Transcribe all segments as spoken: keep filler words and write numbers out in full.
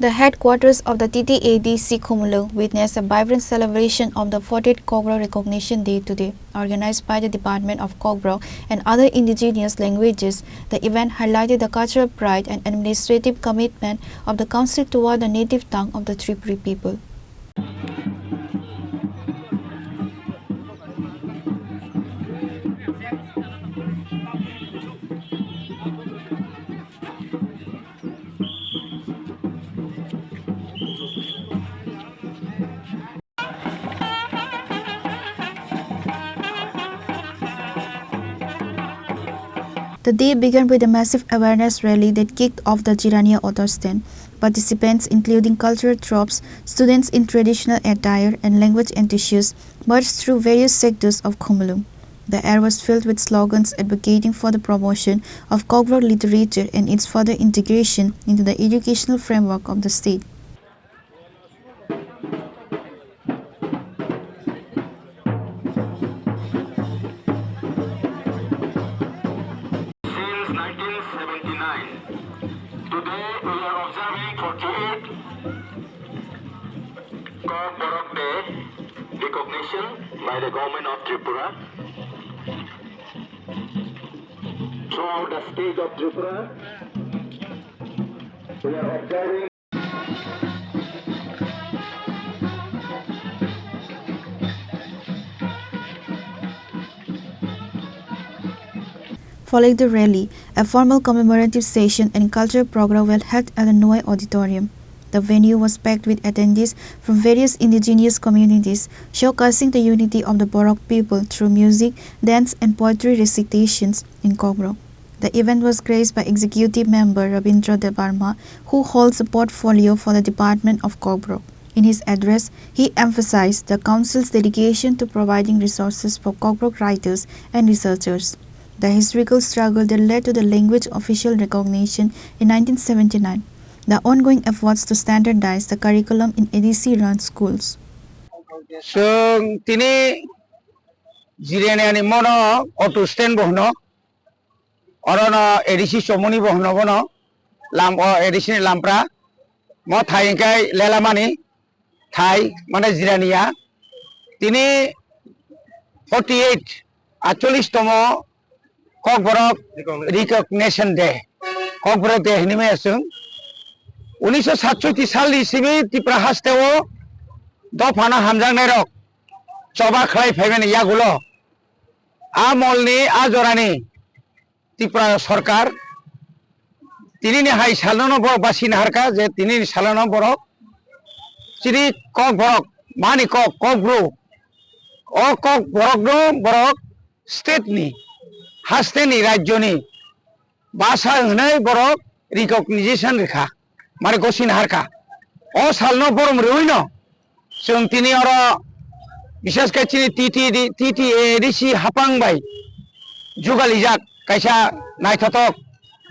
The headquarters of the T T A D C Khumulwng witnessed a vibrant celebration of the fortieth Kokborok Recognition Day today, organized by the Department of Kokborok and other indigenous languages. The event highlighted the cultural pride and administrative commitment of the council toward the native tongue of the Tripuri people. The day began with a massive awareness rally that kicked off the Jirania Auto Stand. Participants, including cultural troupes, students in traditional attire, and language enthusiasts, marched through various sectors of Khumulwng. The air was filled with slogans advocating for the promotion of Kokborok literature and its further integration into the educational framework of the state. Since nineteen seventy-nine, today we are observing forty-eight Kokborok Day recognition by the government of Tripura. Throughout the state of Tripura, we are observing. Following the rally, a formal commemorative session and cultural program were held at the Noy Auditorium. The venue was packed with attendees from various indigenous communities, showcasing the unity of the Borok people through music, dance, and poetry recitations in Kokborok. The event was graced by Executive Member Rabindra Debbarma, who holds a portfolio for the Department of Kokborok. In his address, he emphasized the Council's dedication to providing resources for Kokborok writers and researchers, the historical struggle that led to the language official recognition in nineteen seventy-nine, the ongoing efforts to standardize the curriculum in A D C-run schools. Chwng tini Jiraniani mono auto stand bo hwno. Orono A D C chomoni bo hwno bono. Lam, o A D C ni lampra. Mo thai hwnkhe lelamani thai, mane Jirania. Tini forty-eight, atchollish tomo Kokborok Recognition Day. Kokborok Day hinwi maya chwng. Unisho satsotti salni simi Tripura hasteo dophano hamjaknairok choba khlai phaimani yagulo a molni, a jorani Tripura sorkar tinini hai salno no borok basi naharkha je tinini salno borok chini Kokborok, mani Kok, Kokbru, o Kokborokno borok state ni, hasteni, rajyoni basa hwnwi borok recognition rikha, mane gosini harkha. O salno borom rwino chwng tini oro bisas khe chini T T D, T T A D C hapang bai jugalijak kaisa naithothok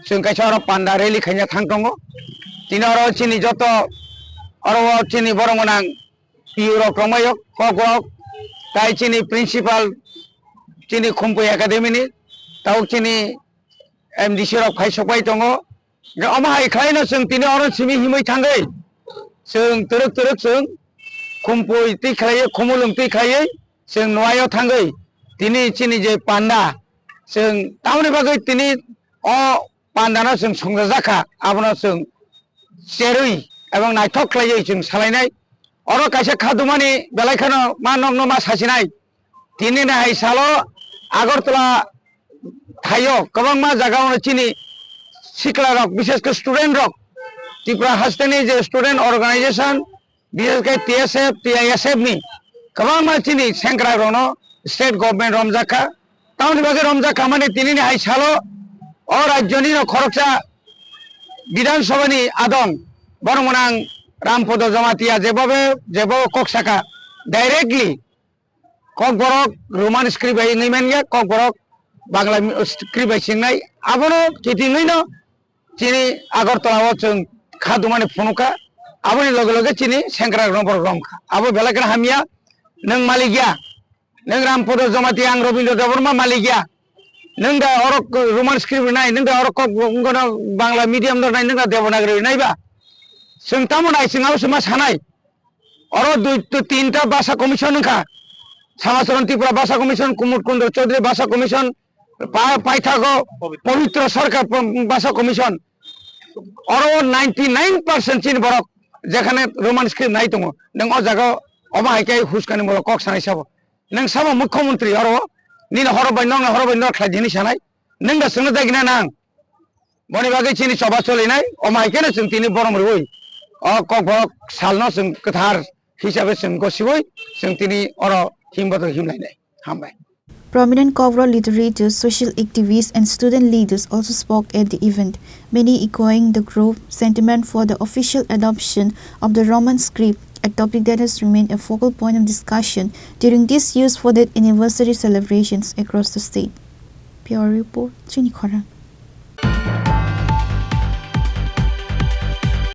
chwng kaisa oro panda rally khaina thang tongo. Tini oro chini joto oro o chini borok gwnang P U rok tongbaio, kok rok, tai chini principal, chini Khumpui Academy ni, tabuk chini M D C rok phai sokbai tongo. Hwnkhe omo hai khlaino chwng tini oro simi himwi thangwi, chwng twrwk twrwk chwng Khumpui twi khlaiwi, Khumulwng twi khlaiwi chwng Noaio thangwi tini chini je panda, chwng tamoni bagwi tini o pandano chwng songjajakha, abono chwng cherwi ebong naithok khlaiwi chwng salainai. Oro kaisa khadumani belai kheno ma nokno ma sasinai. Tinini hai salo Agartala thaio kwbangma jagao chini sikla rok, bishesh khe student rok, Tripura hasteni je student organization, bishesh khe T S F, T I S F ni kwbangma chini sengkrak rokno state government romjakha. Tamoni bagwi romjakha mani tinini hai salo o rajyoni no khoroksa Bidhan Sabha ni adong borok mwnang Rampodo Jamatia jebobe jebo kok saka directly Kokborok Roman script bai wngwi manya, Kokborok Bangla mi-, script bai swngnai. Abono kitingwi no chini Agartala o chwng kha dumani phunukha. Aboni loge loge chini sengkrak rok borok romkha. Abo belai kheno hamya, nwng malik ya. Nwng Rampodo Jamatia, ang Robindra Debbarma malik ya. Nwng da oro Roman script nai, nwng da oro kok, wngkano Bangla medium da nai, nwng da Devanagari nai ba? Chwng tamo nai, chwng abo se ma sanai. Oro dui to tinta basa commission wngkha. Samacharan Tripura basa commission, Kumud Kundra Chaudhary basa commission, pa-, paithago Pavitra Sarkar pa-, basa commission. Oro ninety nine percent chini borok jekhane Roman script nai tongo. Nwng o jaga omo hai khe huskani borok kok sanai sabo. Nwng sabo mukhyamantri oro nini horo bai nokni horo bai nok khlai di hinwi sanai. Nwng da chwngno dagina nang. Boni bagwi chini choba cholinai, omo hai kheno chwng tini borom rwui, o Kokborok salno chwng kwthar hisabe chwng gosiui, chwng tini oro himboto himlainai. Hambai. Prominent Kokborok literators, social activists, and student leaders also spoke at the event, many echoing the group sentiment for the official adoption of the Roman script, a topic that has remained a focal point of discussion during this year's fortieth anniversary celebrations across the state. P R report, Chini Khorang.